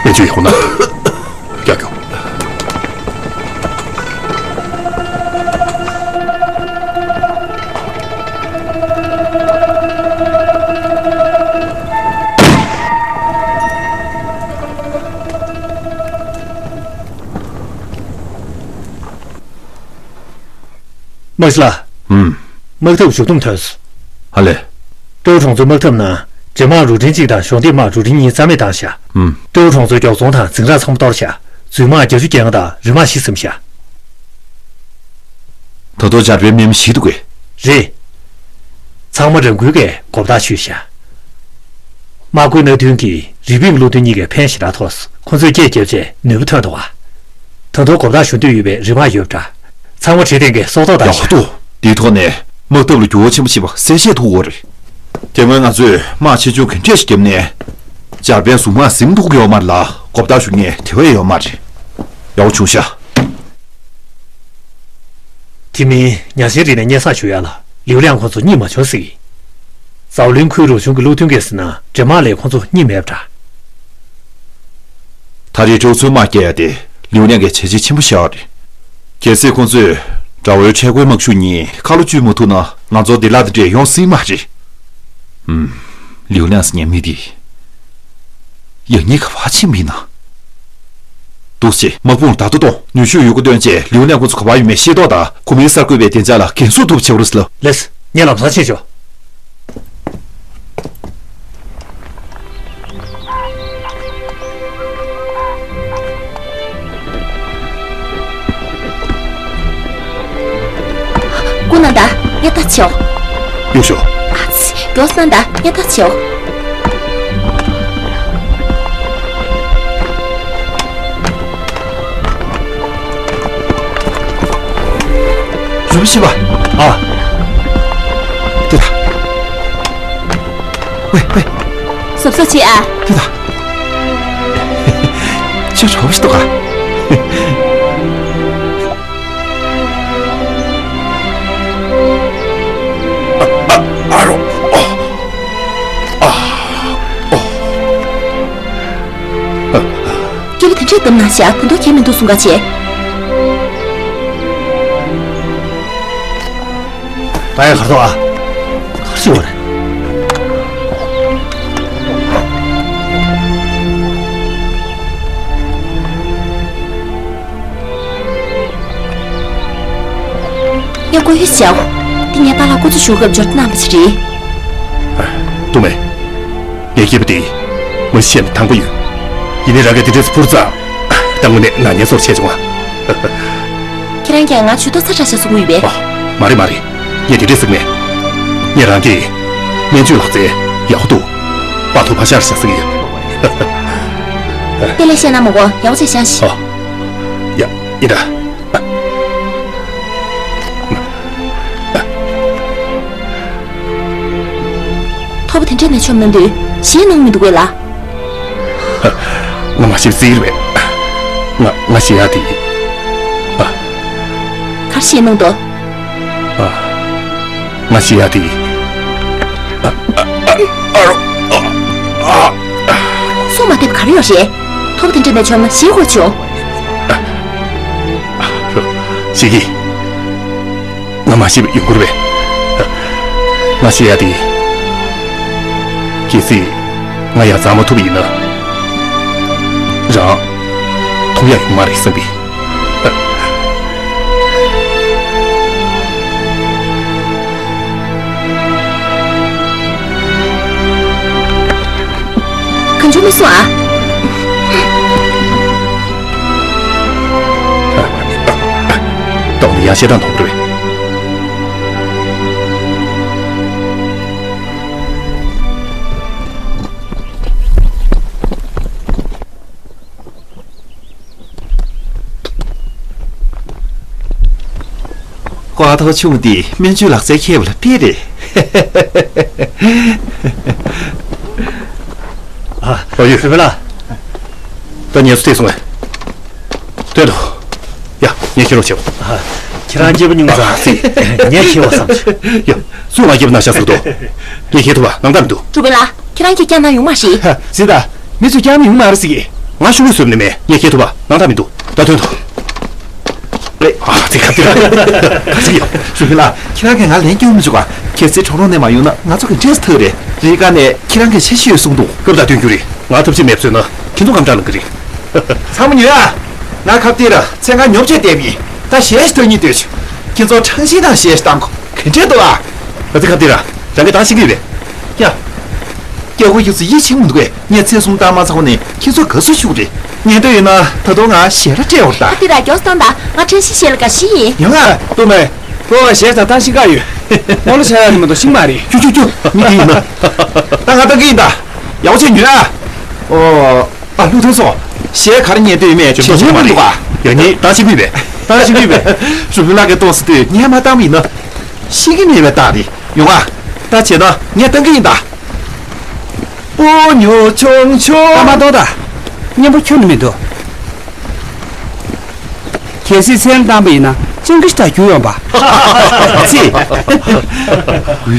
སྨན་བཅོས་ཡག་པོ་གནང་། རྒྱག་རྒྱུ། དམག་སྤྱི་ལགས། ཨུམ། དམག་འཐབ་མཇུག་བསྡོམས་ཐོན་སོང་། ཧ་ལས། སྤྲེའུ་གྲོང་ཚོའི་དམག་འཐབ་ནང་འདྲེ་དམག་རུ་འདྲེན་གཅིག་དང་གཞོགས་འདེགས་དམག་རུ་འདྲེན་གཉིས་རྩ་མེད་བཏང་ཤག་ཨུམ། སྤྲེའུ་གྲོང་ཚོའི་མགྱོགས་ཚོང་དང་འཛིང་རགས་ཚང་མ་གཏོར་ཤག་རྫུན་དམག་བརྒྱད་ཅུ་གྱ་ལྔ་དང་རུ་དམག་བཞི་ཟིན་ཤག་ད་དུང་འཇར་པན་དམག་མི་ཞིག་འདུག་གས། རེད། ཚང་མ་རང་འགུལ་གྱིས་མགོ་བཏགས་ཆོད་ཤག་དམག་བཀོལ་ནང་དོན་གྱིས་རི་པིན་བློ་མཐུན་གཉིས་ཀས་ཕན་ཞེ་དྲག་ཐོགས། ཁོ་ཚོས་སྐད་བརྒྱབ་རྗེས་ནུས་པ་ཐོན་འདུག་ག་ད་དུང་མགོ་བཏགས་ཞུ་འདོད་ཡོད་པའི་རུ་དམག་ཡོད་པ་འདྲ། ཚང་མ་གྲི་སྟེང་གི་སྲོག་ཐོག་བཏང་ཡག་པོ་འདུག་འདིའི་ཐོག་ནས་དམག་འཐབ་ལ་འགྱུར་བ་ཆེན་པོ་ཕྱིན་པ་གསལ་བཤད་ཐུབ་ཀྱི་ཡོད་རེད། དེ་སྔོན་ང་ཚོས་དམག་ཆེ་ཆུང་ག་འདྲས་ཤིག་བརྒྱབ་ནའི། འཇར་པན་རྫུན་དམག་ཟིན་ཐུབ་ཀྱི་ཡོད་མ་རེད་ལ། མགོ་བཏགས་ཞུ་མཁན་དེ་བས་ཡོད་མ་རེད། ཡག་པོ་བྱུང་ཤག་དེ་མིན་ཉ་ཆེན་རི་ནས་སྙན་སེང་ཞུ་ཡག་ལ་ལིའུ་ལིང་ཁོང་ཚོ་གཉིད་མ་བྱུང་ཟེར་གི། ཙའོ་ལིན་ཁུའི་རུ་ཆུང་གི་བློ་མཐུན་གྱིས་ཟེར་ན་འདྲེ་དམག་ལས་ཁོང་ཚོ་གཉིད་མེད་པ་འདྲ། ད་རེས་སྤྲེའུ་ཚོའི་དམག་རྒྱག་ཡག་དེ་ལིའུ་ལིང་གིས་བྱས་རྗེས་ཆེན་པོ་བཞག་པ་རེད། གལ་སྲིད་ཁོང་ཚོས་དགྲ་བོའི་འཕྲལ་རྒོལ་དམག་ཤུགས་གཉིས་ཁ་ལོ་བཅུག་མ་ཐུབ་ན། ང་ཚོ་བདེ་བླག་དེ་འདྲས་ཡོང་སྲིད་མ་རེད། ཧུམ། ལིའུ་ལིང་ཟེར་མཁན་མི་དེ། ཡང་སྙིང་ག་པར་ཕྱིན་པ་ཡིན་ན། འདུག་སེ་དམག་དཔུང་ད་དུང་གཏོང་། ནུས་ཤུགས་ཡོད་རྒུ་བཏོན་རྗེས་ལིའུ་ལིང་ཁོང་ཚོ་ག་པར་ཡོད་མེད་ཤེས་རྟོགས་དང་། ཁོ་མོའི་གསར་འགོད་པའི་བདེ་འཇགས་ལ་འགན་སྲུང་ཐུབ་པ་བྱེད་དགོས་རེད་ཟེར་ལབ། ལགས་སེ། ངས་ལམ་སང་ཕྱིན་ཆོག་སྐུ་ན་ད་ཡ་ད་ཆོག་ཡོད་ཤོག་ཨ་ཙི། མགྱོགས་ན་ད་ཡ་ད་ཆོག་རུ་བཞི་པ། ཨ། དེ་ད། ཝེ་ཝེ། གཟབ་གཟབ་བྱེད་ཨ། དེ་ད། ཁྱོད་གྲོགས་ཤིག་འདུག་ག་ཨ་རོ། ཨ། ཨ། ཨ། སྐྱེས་བུ་དེ་འདྲས་བསྡམས་ན་བཞག་ད་དུང་ཁྱད་མི་འདུག་གསུང་ག་བྱེད། ད་ཡ་གར་ཐོག་ཨ། གར་ཞིག་བ་རེད། ཡ་ཀོ་ཧི་ཞའོ། འདི་ངའི་པཱ་ལགས་སྐུ་ཚེ་ཞུ་སྐབས་འབྱོར་ལྡན་གནང་བ་ཞིག་རེད། ཨ། སྟོང་མེ། ངས་སྐྱེས་པ་དེ་མ་གཞི་བཤད་ན་དང་པོ་ཡོད། ཡིན་ནའི་རང་གིས་དེ་འདྲས་སུ་འཕུར་ཙང་། ད་དངོས་གནས་ནག་ཉེས་ཚོར་ཆེ་བྱུང་ང་། ཁྱེད་རང་གིས་ང་ཇུས་གཏོགས་ཚ་དྲགས་ཤག་གསུང་གི་ཡོད་པས། ཨ། མ་རེད་མ་རེད། ངས་དེ་འདྲས་ཟེར་མེད། ངས་རང་གིས་སྨན་བཅོས་ལག་རྩལ་ཡག་པོ་འདུག་དཔའ་ཐུབ་ཕ་ཤར་ཤག་ཟེར་གི་ཡོད། དེ་ལས་བཤད་ན་མ་གོ་ཡག་པོ་བྱས་བཞག་ཤིག་ཨ། ཡ། ཡིན་ད། ཐོབ་པ་དེ་འདྲས་ནས་ཆོམ་ན་འདུག་གཞས་གནང་མི་འདུག་གས་ལ། ང་མ་ཤེས་ཟེར་རེད། ང་ང་གཞས་ཡག་དེ། ཨ། གར་གཞས་གནང་འདུག་ཨ། ང་གཞས་ཡག་དེ། ཨ། ཨ། ཨ་རོ། ཨ། ཨ། སོ་མ་བཏབ་གར་ཡོད་རེད། ཐོབ་པ་དེ་འདྲས་ནས་ཆོམ་ན་གཞས་དགོས་བྱུང་། ཨ། ཨ་རོ། གཞས་ཀྱི། ང་མ་ཤེས་པའི་ཡོང་གི་རེད་པས། ང་ཤེས་ཡ་དེ། གལ་སྲིད་ང་ཡ་རྩ་མ་ཐུབ་པ་ཡིན་ན། རང་ཐོབ་ཡ་ཡོང་མ་རེད་བསམ་པས། མི་སོང་ཨ། ཏོག་ནི་ཡང་བཤད་སྟངས་མཐོང་གི་རེད། ཀོ་ཐོ་ཆུང་འདི་སྨན་བཅོས་ལག་རྩལ་མཁས་པ་ལ་དཔེ་རེད། ཨ། ཨ་ཡོད། བུ་ལ། ད་ངལ་གསོ་ཐེབས་སོང་ངས། སྟོན་ཐོ། ཡ། ངས་ཁྱེར་རོགས་བྱེད། ཨ། ཁྱེད་རང་སྐྱེས་པ་སྙུང་ཙང་ངས་ཁྱེར་བ་བསམ་བྱུང་། ཡ། སུས་ང་སྐྱེས་པ་ནང་བཞག་ཟེར་འདུག་ངས་ཁྱེར་ཐུབ་པ་ནང་ད་མི་འདུག་གྲུབ་པའི་ལ། ཁྱེད་རང་གིས་བསྐྱངས་ན་ཡོང་མ་རེད། ཧ། ཟིན་ད། མི་ཚོས་བསྐྱངས་ན་ཡོང་མ་རེད་ཟེར་གི། ང་ཤུ་གུ་བཟོས་ནས་མེད། ངས་ཁྱེར་ཐུབ་པ་ནང་ད་མི་འདུག་ད་ཐོན་ཐོ། རེད། ཨ་ཙི་ཁ་ཏི་ར། ཁ་ཅིག་ཡོད། ཞུ་ཕི་ལ། ཁྱེད་རང་གིས་ང་ལན་སྐྱོན་མི་བྱུང་བ། གལ་སྲིད་གྲོགས་རོང་ནས་མ་ཡོང་ན་ང་ཚོ་གི་འདྲེས་ཐག་རེད། རེད་ཀ་ནས་ཁྱེད་རང་གི་འཆར་གཞི་ཡོད་གསུངས་འདུག་སྐབས་དང་བསྟུན་རྒྱུ་རེད། ང་ཐབས་ཤེས་མེད་བཟོས་ན་ཁྱེད་ཚོ་སྐམ་དྲག་ལངས་གི་རེད། ཚང་མ་ཉོན་ཨ། ང་ཁ་ཏི་ར་ཚེ་ང་ཉོབ་ཆེད་བསྡད་པ་ཡིན། ད་གཞས་ཞིག་ཐོན་གཉིས་ལྟོས་ཆུ། ཁྱེད་ཚོ་ཁྲང་ཤིང་དང་གཞས་ཞིག་བཏང་གོ་ག་འདྲས་འདུག་ཨ། ཨ་ཙི་ཁ་ཏི་ར། རང་གི་ད་ཤི་གི་རེད། ཡ། སྐྱེ་བོ་ཡུག་ཚོ་ཡིད་ཆེས་མི་འདུག་གས། ངས་ཚེ་གསུམ་བཏང་མ་ཚར་བ་ནས་ཁྱེད་ཚོ་དགའ་བསུ་ཞུ་གི་རེད། ཉན་འདོད་ཡོད་ན་ད་དུང་ང་ཞལ་ར་སྤྲད་འོར་ད། ཨ་ཏི་ར་མགྱོགས་སོང་ད། ང་ཁྲེན་ཤི་ཞལ་ལ་དགའ་ཤི་ཡིན། ཡོང་ང་། ལྟོས་མེད། ཁོ་ཞལ་ད་བཏང་ཤི་ག་ཡོད། མོ་ལ་ཆ་ཡ་ནི་མ་གཏོགས་ཤིང་མ་རེད། ཁྱུ་ཁྱུ་ཁྱུ། མི་དེ་ཡིན་ན། ད་ང་བཏང་གི་ཡིན་ད། ཡག་པོ་བྱས་ཉོན་ཨ། ཨོ། ཨ་ལྷུག་ཐོན་སོང་། ཞལ་ག་རེ་ཉན་འདོད་ཡོད་མེད་ཆེ་ཉོན་མ་མི་འདུག་ཨ། ཡ་ཉེ་ད་ཤི་གི་མེད། ད་ཤི་གི་མེད། ཞུ་ཕུ་ལག་གི་ཏོག་སི་ཏོས་ངས་མ་བཏང་བ་ཡིན་ན། ཤི་གི་མེད་པའི་རྟགས་རེད། ཡོང་ཨ། ད་བྱས་ན་ངས་བཏང་གི་ཡིན་ད། པོ་ཉོ་ཆུང་ཆུང་། ད་མ་གཏོགས་ད། སྙན་པོ་ཁྱོན་ནས་མི་འདུག་གལ་སྲིད་མཚན་བཏང་པ་ཡིན་ན་སྤྱང་ཀི་ཞིག་ད་རྒྱུག་ཡོང་པ། ཙི། འོས་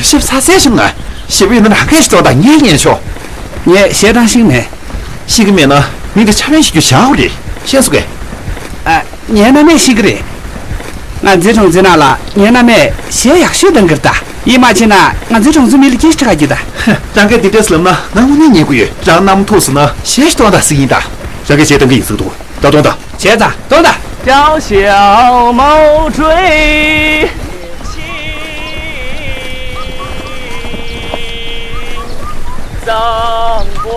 ཞིབ་ཚ་ཚལ་ཞིག་ན་ཞེ་པོ་ཡིན་ན་རང་སྐད་ཞིག་ཏོག་ད་ངས་ཉན་ཆོག་ངས་གཞས་བཏང་ཤེས་མེད། ཤེས་ཀྱི་མེད་ན་མི་འདི་ཆ་མེད་ཞིག་རྒྱུ་བྱའོ་རེད། ཤེས་སོ་གས། ཨ། ངའི་མནའ་མས་ཤེས་ཀྱི་རེད། ང་འཛིན་གྲོང་འཛིན་ནང་ལ་ངའི་མནའ་མས་གཞས་ཡག་ཤོས་གཏང་གི་རེད་ད། ཡིད་མ་ཆེས་ན་ང་འཛིན་གྲོང་ཚོའི་མི་ལ་སྐད་ཆ་དྲི་ག་རྒྱུ་ད། ཧ། རང་གིས་འདི་འདྲས་ལབ་ན་ང་དངོས་གནས་ཉན་གི་ཡོད། རང་རྣམ་ཐོས་སོང་ན་གཞས་ཞིག་གཏོང་དང་ཟེར་གི་ཡིན་ད། རང་གིས་གཞས་གཏང་གི་ཡིན་ཟེར་འདུག་ད་གཏོང་དང་། བྱས་ཙང་གཏོང་དང་། 小小毛驴，藏官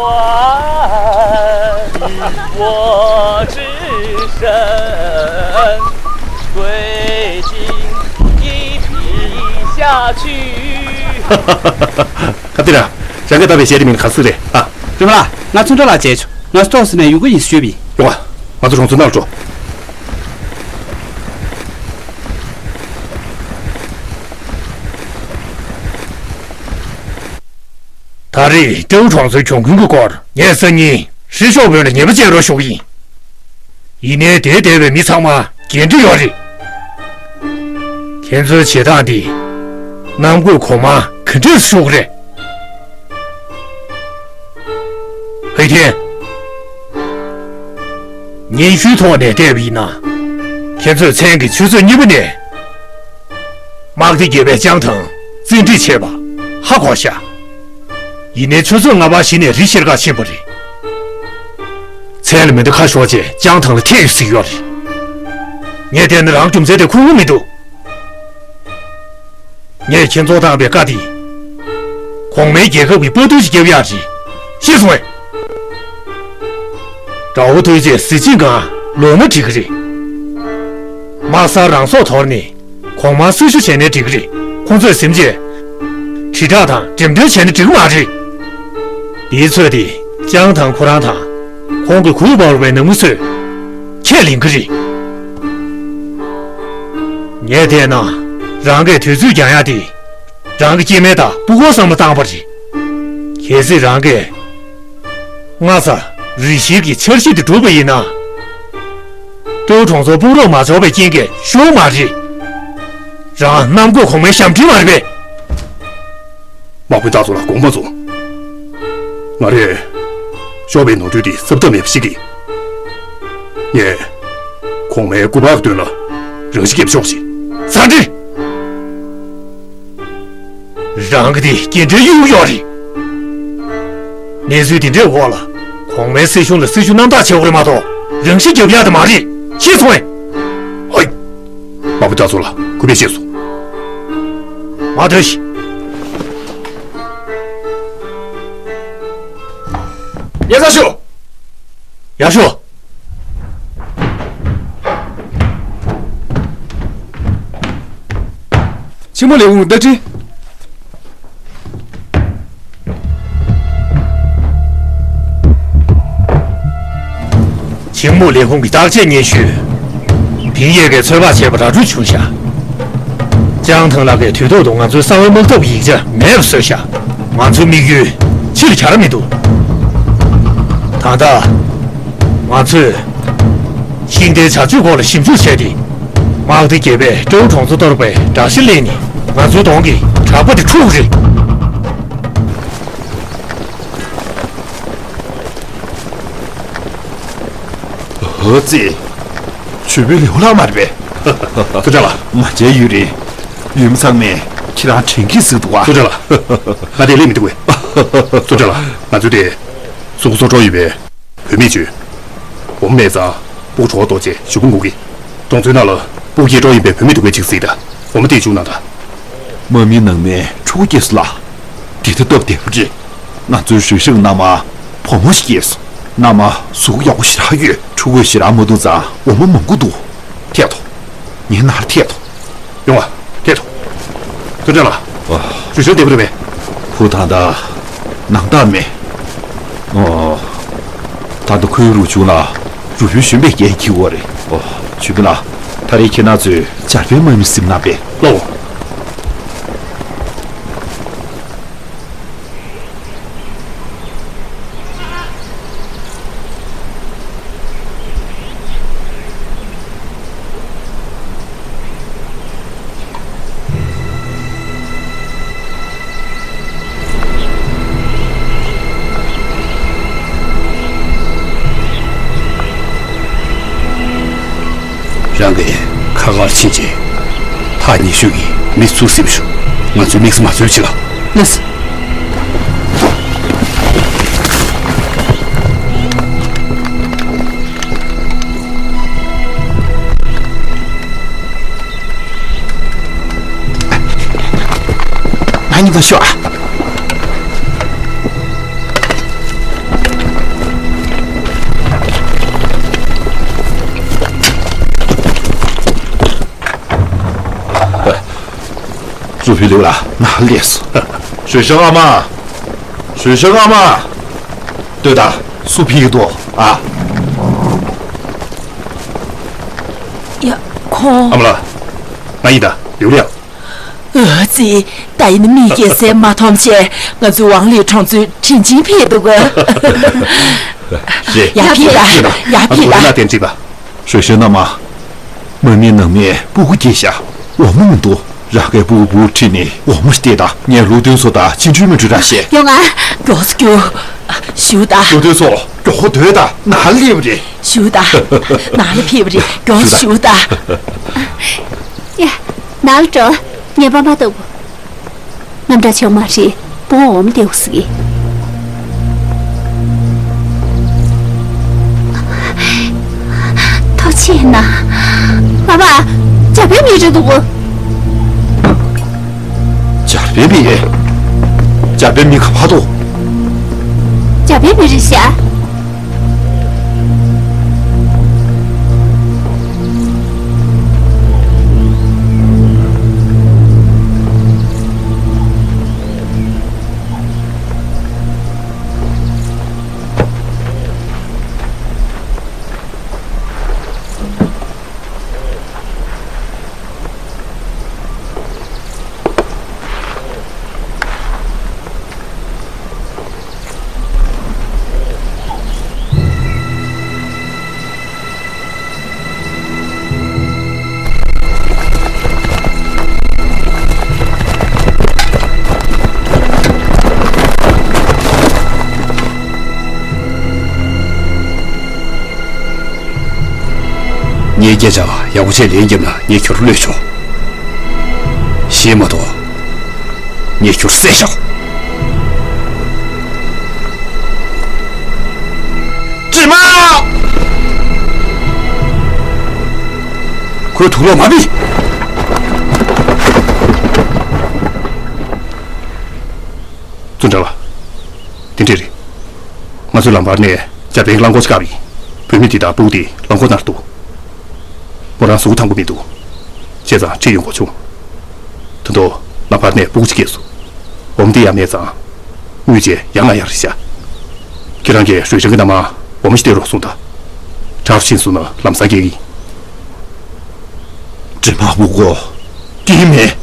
我之身，跪地一礼下去。 ཁ་ཏི་ར། རང་གིས་བཏང་བའི་གཞས་དེ་མིང་ག་ཚོད་རེད་ཨ། སྤྲུལ་པ་ལགས། ང་ཚོ་འདྲ་ལ་བྱས་ཆོག་ང་ཚོ་ཏོག་ཙམ་ནས་ཡུ་གུ་ཡིན་ཞུས་པ་ཡིན། ཡོང་ཨ། ང་ཚོ་གྲོང་ཚོའི་ནང་ལ་འགྲོ། ད་རེས་ཀྲོའུ་གྲོང་ཚོའི་གྱོང་གུན་གྱི་སྐོར་ངས་སང་ཉིན་ཧྲི་ཤོག་བོད་ལ་ཉེས་པ་བཅད་རོགས་ཞུ་གི་ཡིན། ཡིན་ནའི་དེར་བསྡད་པའི་མི་ཚང་མ་འགན་འཁྲི་ཡོད་རེད། ཁྱེད་ཚོའི་བྱེད་སྟངས་འདི་གནམ་བསྐོས་གོང་མར་ག་འདྲས་ཞུ་གི་རེད། ཧེ་ཐེན། སྙན་ཞུའི་ཐོག་ནས་བལྟས་པ་ཡིན་ན། ཁྱེད་ཚོས་མཚན་གྱི་ཆུ་ཚོད་གཉིས་པ་ནས། དམག་སྡེ་བརྒྱད་པས་ཅང་ཐང་བཙན་ཁྲིད་བྱས་པ་ཧ་གོ་ཤག་ཡིན་ནའི་ཆུ་ཚོད་ལྔ་པ་གཞི་ནས་རི་ཤེལ་ཁ་ཕྱིན་པ་རེད། མཚན་ལ་མེ་མདའ་ཁ་ཤོར་རྗེས་ཅང་ཐང་ལ་ཐེབས་ཡོད་ཟེར་གྱི་ཡོད་རེད། ངས་བལྟས་ན་རང་རྒྱུ་མཚན་དེ་ཁུངས་ལུང་མི་འདུག་ངས་ཁྱེད་ཚོར་བཏང་བའི་བཀའ་དེ། གོང་མའི་རྒྱལ་ཁབ་ཀྱི་དཔའ་རྟུལ་ཞིག་རྒྱབ་ཡག་རེད། ཤེས་སོང་ངས། དགྲ་བོ་ཐུག་རྗེས་གཟི་བརྗིད་སྒང་ལོག་ན་འགྲིག་གི་རེད། དམག་སར་རང་སྲོག་དོར་ནས་གོང་མར་སྲི་ཞུ་བྱས་ནའི་འགྲིག་གི་རེད། ཁོང་ཚོས་ཟིན་རྗེས་དྲིལ་བསྒྲགས་དང་འགྲེམས་སྟོན་བྱས་ན་འགྲིག་གི་མ་རེད། འདིའི་ཚོད་དེ་ཅང་ཐང་ཁོ་རང་དང་ཁོང་གི་གུས་པར་བའི་ནང་མི་ཚོས་ཁས་ལེན་གི་རེད། ངས་བལྟས་ན་རང་གིས་དུས་ཚོད་འགྱངས་ཡག་དེ་རང་གི་སྐྱེ་དམན་དང་སྤུ་གུར་བསམ་བློ་བཏང་བ་རེད། གལ་སྲིད་རང་གིས་སྔ་ས་རི་ཤིང་གི་འཆར་གཞི་དེ་བསྒྲུབས་པ་ཡིན་ན། ཏོའུ་གྲོང་ཚོར་དཔུང་རོགས་མ་འབྱོར་བའི་རྐྱེན་གྱིས་ཤོར་མ་རེད། རང་གནམ་བསྐོས་གོང་མའི་ཞབས་འདྲེན་མ་རེད་པས། དམག་དཔོན་སྟག་ཚང་ལགས་དགོངས་པ་རྫོགས། ང་རས་ཤོར་བའི་ནོར་འཁྲུལ་དེ་གསབ་ཐབས་མེད་པ་ཤེས་ཀྱི། ངས་གོང་མའི་སྐུ་པར་མདུན་ལ་རང་ཤི་རྒྱབ་ཤོག་ཅིག་ཚ་འདྲི། རང་གི་དེ་སྐྱེ་འདྲའི་གཡུག་ཡོད་རེད། གནས་ཚུལ་དེ་འདྲའི་འོག་ལ་གོང་མའི་སྲིད་གཞུང་ལ་སྲི་ཞུ་རྣམ་དག་བྱེད་དགོས་རེད་མ་གཏོགས་རང་ཤི་རྒྱབ་ཡག་དེ་མ་རེད། ཤེས་སོང་ངས། ཧོꯏ། དམག་དཔོན་སྟག་ཚང་ལགས་གུས་པས་ཤེས་སོང་། མ་ཐོས་ཤིག་ཡ་ས་ཞུ། ཡར་ཞུ། ཆེན་མོ་ལས་ཁུངས་བརྡ་འཕྲིན། ཆེན་མོ་ལས་ཁུངས་ཀྱི་བརྟག་དཔྱད་སྙན་ཞུ། ཕིང་ཡེ་གིས་ཚོད་དཔག་བྱས་པ་ར་སྤྲོད་བྱུང་ཤག་ཅང་ཐང་ལགས་ཀྱིས་དུས་ཐོག་ཏུ་ང་ཚོའི་གསང་བའི་དམག་འཐབ་ཡིག་ཆ་མེད་པ་བཟོས་ཤག་ང་ཚོའི་དམིགས་ཡུལ་ཕྱིར་གྱར་མི་འདུག་ད་ལྟ་ང་ཚོས་ཤིང་རྟའི་བྱ་སྤྱོད་སྐོར་ལ་ཞིབ་འཇུག་བྱས་ཏེ། དམག་སྡེ་བརྒྱད་པས་ཀྲོའུ་གྲོང་ཚོ་གཏོར་བའི་དགྲ་ཤ་ལེན་ནས་ང་ཚོའི་གདོང་གི་གྲྭ་པ་དེ་འཁྲུག་རེད། ཨོ་ཙི། ཇོ་བོའི་ལེའུ་ལགས་མ་རེད་པས། ཙུའུ་ཀྲང་ལགས། མ་མཇལ་ཡུན་རིང་། ཡུལ་མི་ཚང་མས་ཁྱེད་རང་དྲན་གྱི་ཟེར་འདུག་ག་ཙུའུ་ཀྲང་ལགས། ང་དེ་སླེབས་མི་འདུག་གས། ཙུའུ་ཀྲང་ལགས། ང་ཚོའི་དེ་གཟུགས་པོ་སོ་ཀྲོག་ཡིན་པས། བུད་མེད་བྱོས། འོ་མ་མེད་ཙང་སྤུ་གུ་གྲོགས་ཏོ་ཅེས་ཞུ་བུ་ངུ་གི། གྲོང་ཚོའི་ནང་ལ་སྤུ་གུ་སྐྱེས་གྲོགས་ཡིན་པའི་བུད་མེད་འདུག་གས་ཅིག་གཟིགས་དང་། འོ་མ་དེ་བྱུག་གནང་དང་། དམག་མི་ནང་མའི་ཕྲུ་གུ་སྐྱེས་སོང་ལ། དེ་ད་སྟབས་བདེ་པོ་རེད། ང་ཚོའི་རུས་ཧྲེང་མནའ་མ་བུ་མོ་ཞིག་སྐྱེས་སོང་། མནའ་མ་གཟུགས་ཡག་པོ་ཞེ་དྲག་ཡོད། ཕྲུ་གུ་ཞེ་དྲག་མ་འདུག་ཙང་འོ་མ་མང་པོ་འདུག་ཐད་དོ། ངའི་ནང་ལ་ཐད་དོ། ཡོང་བ། ཐད་དོ། ཙུའུ་ཀྲང་ལགས། ཨ། རུས་ཧྲེང་བདེ་པོ་རེད་པས། ཁོ་ད་ལྟ་ནང་རྟགས་མེད། ཨོ། ད་ལྟ་ཁོའི་རུ་ཆུང་ལ་རུས་པའི་གཞོན་པའི་རྐྱེན་གྱིས་འོ་རེད། ཨོ། ཇུས་པ་ལགས། ད་རེས་ཁྱེད་རང་ཚོས་འཇར་པན་དམག་མི་ཟིན་ན་པས། ལོ། རང་གི་ཁ་ཁར་ཕྱིན་རྗེས། ཐག་ཉེ་ཤོས་ཀྱི་མི་ཚུར་སེམས་ཞུ། ང་ཚོའི་དམིགས་བསལ་མ་འཛོལ་ཅིག་ལ། ལགས་སོ། ང་གཉིས་ཀ་ཤོག་ཨ། ཙུའུ་ཧྥེ་ལེའུ་ལགས། ནང་སླེབས་སོང་། ཞུས་ཤང་ཨ་མ། ཞུས་ཤང་ཨ་མ། ལྟོས་དང་། སུ་ཕེབས་ཀྱི་འདུག་ཨ། ཡ། ཁོང་། ཨ་མ་ལགས། ང་ཡིན་ད། ལེའུ་ལེའུ། ཨོ་ཙི། ད་ཡིན་མིག་གིས་གཟན་མ་མཐོང་བྱས། ང་ཚོའི་ཝང་ལི་གྲོང་ཚོའི་དྲིན་ཆེན་ཕེབས་འདུག་ག་རེད། ཡར་ཕེབས་དང་། ཡར་ཕེབས་དང་། ང་ཚོ་ལ་བསྟན་ཁྲིད་པ། ཞུས་ཤང་ཨ་མ། དམག་མི་ནང་མས་སྤུ་གུ་སྐྱེས་ཤག་འོ་མ་མི་འདུག་རང་གིས་སྤུ་གུ་བུ་ཁྲིད་ནས་འོ་མ་སྟེར་དང་། ངས་ལུའུ་ཏུན་སོ་དང་ཅིན་ཀྲུའུ་མི་འགྲོ་ར་བཤད། ཡོང་ང་། མགྱོགས་སུ་རྒྱུགས། ཞུ་དང་། ལུའུ་ཏུན་སོ། མགྱོགས་པོ་སྡོད་དང་། ནང་སླེབས་རེད། ཞུ་དང་། ནང་ལ་ཕེབས་རེད། མགྱོགས་སུ་ཞུ་དང་། ཡ། ནང་ལ་འགྲོ། ངས་པ་མ་ལྟ་བུ། རྣམ་གྲངས་ཆུང་མ་རེད། སྤོ་འོམ་ལྟེའུ་ཟིག་གི། ཐུགས་རྗེ་གནང་། པ་པ། འཇར་པན་མི་རེད་འདུག་འཇར་པན་མི་རེད། འཇར་པན་མི་ག་པར་འདུག་འཇར་པན་མི་རེད་ཤག་ངའི་སྐད་ཆ་ཡག་པོ་བྱས་ལན་བརྒྱབ་ན་ངས་ཁྱོད་གློད་ཆོག་ཤེས་མ་གཏོགས། ངས་ཁྱོད་བསད་ཤོག་དྲི་མ། ཁོའི་དུག་ལོག་མ་ཕུད། ཙུན་ཀྲང་ལགས། དེ་འདྲས་རེད། ང་ཚོས་ལམ་བར་ནས་འཇར་པན་གྱི་རླངས་འཁོར་ཞིག་བཀག་པ་ཡིན། བུད་མེད་དེ་དང་ཕྲུ་གུ་དེ་རླངས་འཁོར་ནང་འདུག་མོ་རང་གཟུགས་པོ་ཐང་པོ་མི་འདུག་བྱས་ཙང་ཁྲིད་ཡོང་དགོས་བྱུང་། ད་དུང་ལམ་བར་ནས་ཕྲུ་གུ་ཅིག་སྐྱེས་སོང་། འོ་མ་དེ་ཡང་མེད་ཙང་། དངུལ་ཅིག་ཡང་ང་ཡར་བཞག་ཁྱེད་རང་གིས་རུས་ཆེན་གྱི་ནང་མར་འོ་མ་ཞིག་སྟེར་རོགས་གསུངས་དང་། བྲག་རུ་ཕྱིན་སོང་ན་ལམ་སང་སྐྱེལ་གྱི་ཡིན། འདྲེ་དམག་འུ་གོ། སྐྱེལ་མེད།